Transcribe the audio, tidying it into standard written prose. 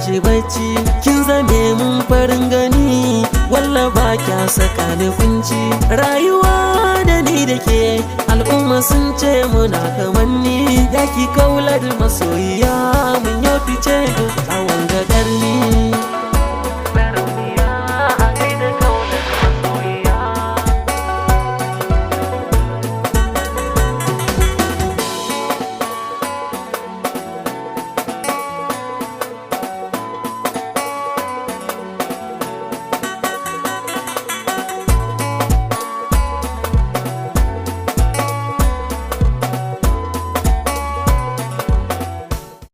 shi bacci. Kin zame mun farin gani, walla ba kya saka ni kunci. Rayuwa da ni da ke, al'umma sun ce muna kamanni. Yaki kaular masoyiya, mun yo fice duk a.